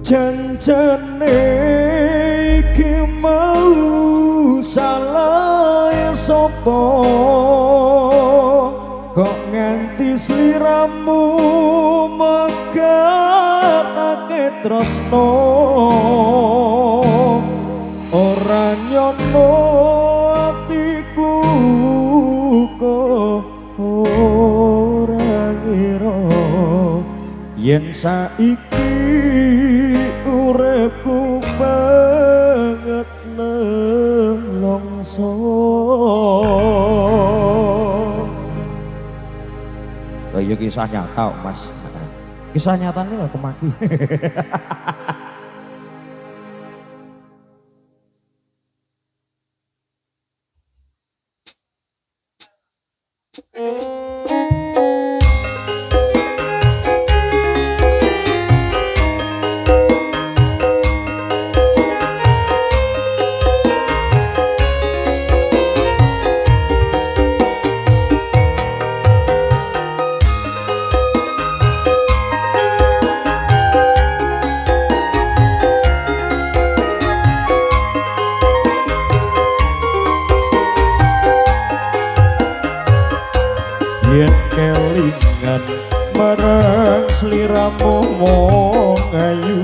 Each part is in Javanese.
Janjane iki mau salah sapa, kok nganti sliramu megatake tresno. Ora nyono atiku kok ora ngira yen saiki uripku banget nelongso. Kaya kisah nyata, Mas. Kisah nyatane lho kemaki. Yen kelingan marang sliramu wong ayu,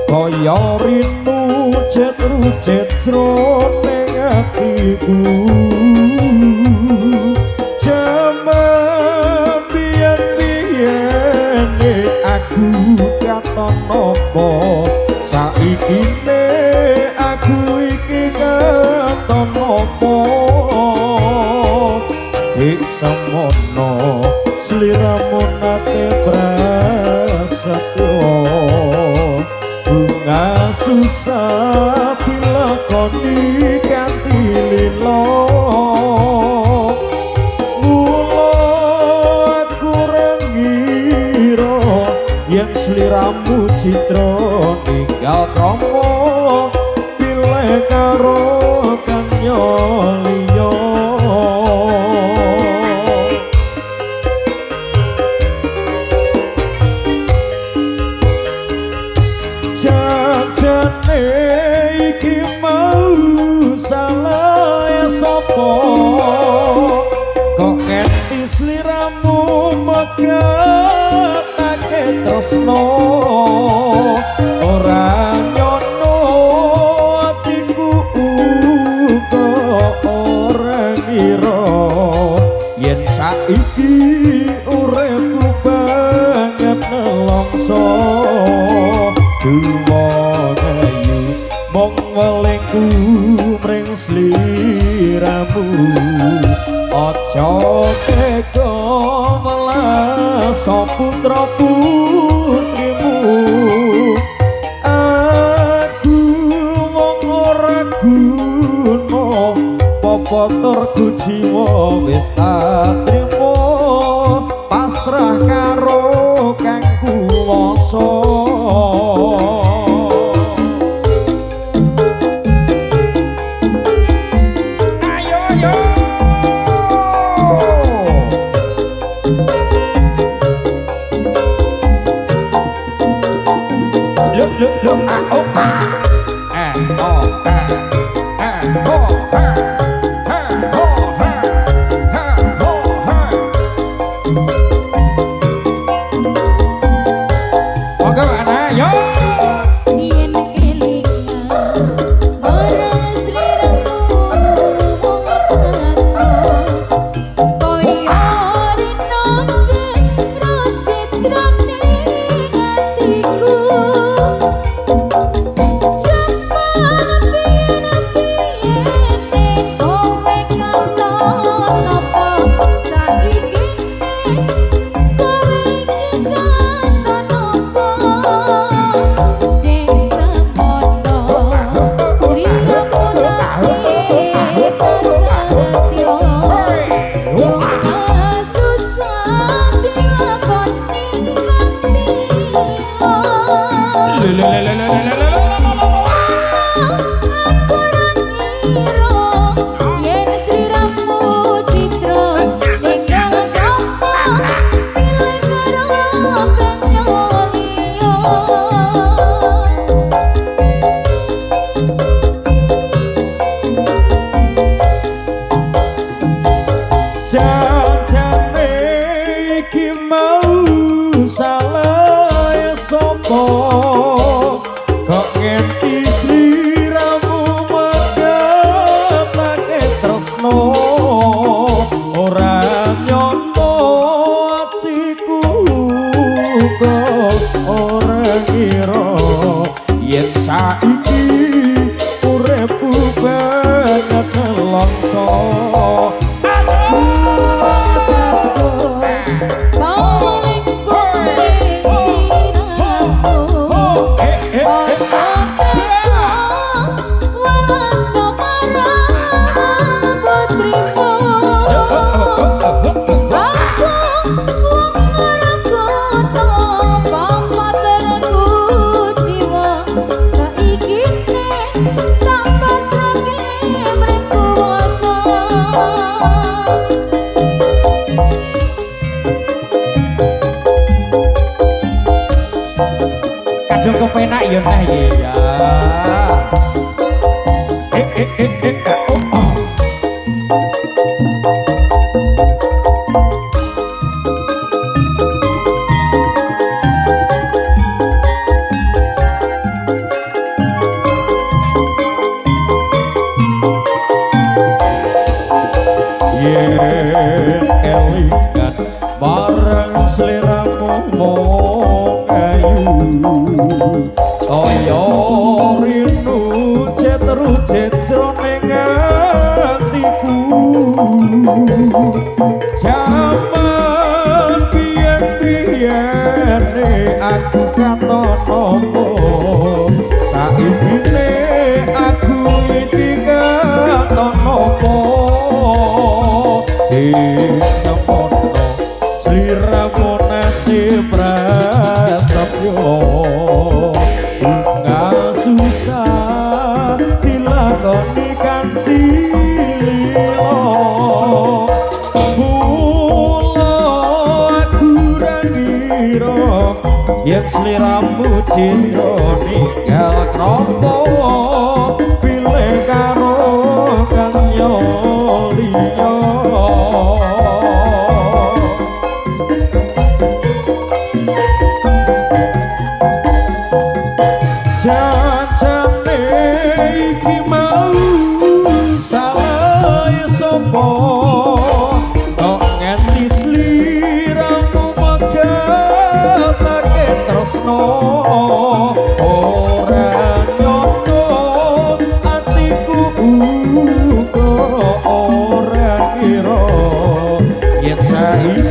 kaya rinu cetru ning atiku. Jaman biyen-biyene aku katon apa, saiki ne aku iki katon apa. Dik semono sliramu nate prasetyo, bunga susah dilakoni kanthi lila. Mula aku ora ngira yen sliramu citra ninggal krama pilih karo kang liya. Jajane iki mau salah sapa, kok nganti sliramu megatake tresno. Ora nyono atiku uga ora ngira yen saiki uripku banget nelongso. Duwong ayu mung welingku mring sliramu, aja tega welas putra putrimu. Aku wong ora guna, popotorku jiwa wis tak trimo, pasrah karo kang kuwasa. Ayo yo. Lu lu lu a o a a o a a o a a o a a o a. Monggo ana yo. Yen kelingan marang sliramu wong atus, kaya rino citra ning atiku. Jaman biyen-biyene kowe katon apa, saiki yo neh iki ya. Eh eh eh eh eh, oh, oh. Yen kelingan marang sliramu mung ayu kaya rinu cetrucet jroning atiku jaman biyen-biyene aku katon apa saikine aku iki katon apa ing semono sliramu nasib prasetyo tinggal susah dilakoni kanthi lila mula aku ra ngira yen sliramu cinta ninggal kropo pilih karo kang liya. Janjane iki mau salah sapa kok nganti sliramu megatake tresno ora nyono atiku uga ora kira yen saiki